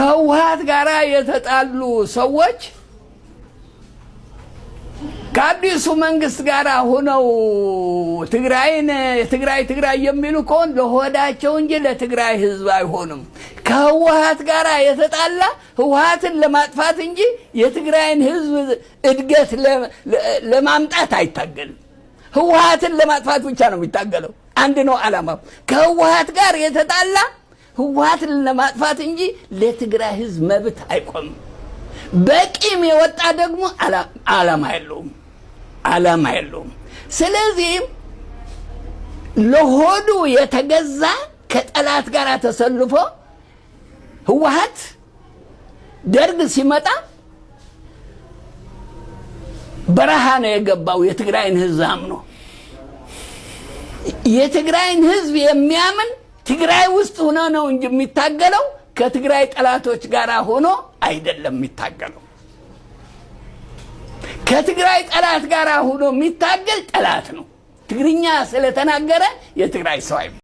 ከህወሓት ጋር የተጣሉ ሰዎች ከአዲሱ መንግስት ጋር ሆነው ትግራይን ትግራይ ትግራይ የሚሉ ከሆን ለሆዳቸው እንጂ ለትግራይ ህዝብ አይሆንም። ከህወሓት ጋር የተጣላ ህወሓትን ለማጥፋት እንጂ የትግራይን ህዝብ እድገት ለማምጣት አይታገልም። ህወሓትን ለማጥፋት ብቻ ነው የሚታገለው። አንድ ነው ዓላማው። ከህወሓት ጋር የተጣላ ህወሓትን ለማጥፋት እንጂ ለትግራይ ህዝብ መብት አይቆምም። በቂም የወጣ ደግሞ ዓላማ የለውም፣ ዓላማ የለውም። ስለዚህ ለሆዱ የተገዛ ከጠላት ጋር ተሰልፎ ህወሓት ደርግ ሲመጣ በረሃ ነው የገባው። የትግራይን ህዝብ አምኖ፣ የትግራይን ህዝብ የሚያምን ትግራይ ውስጥ ሆኖ ነው እንጂ የሚታገለው ከትግራይ ጠላቶች ጋር ሆኖ አይደለም የሚታገለው። ከትግራይ ጠላት ጋር ሆኖ የሚታገል ጠላት ነው። ትግርኛ ስለተናገረ የትግራይ ሰው።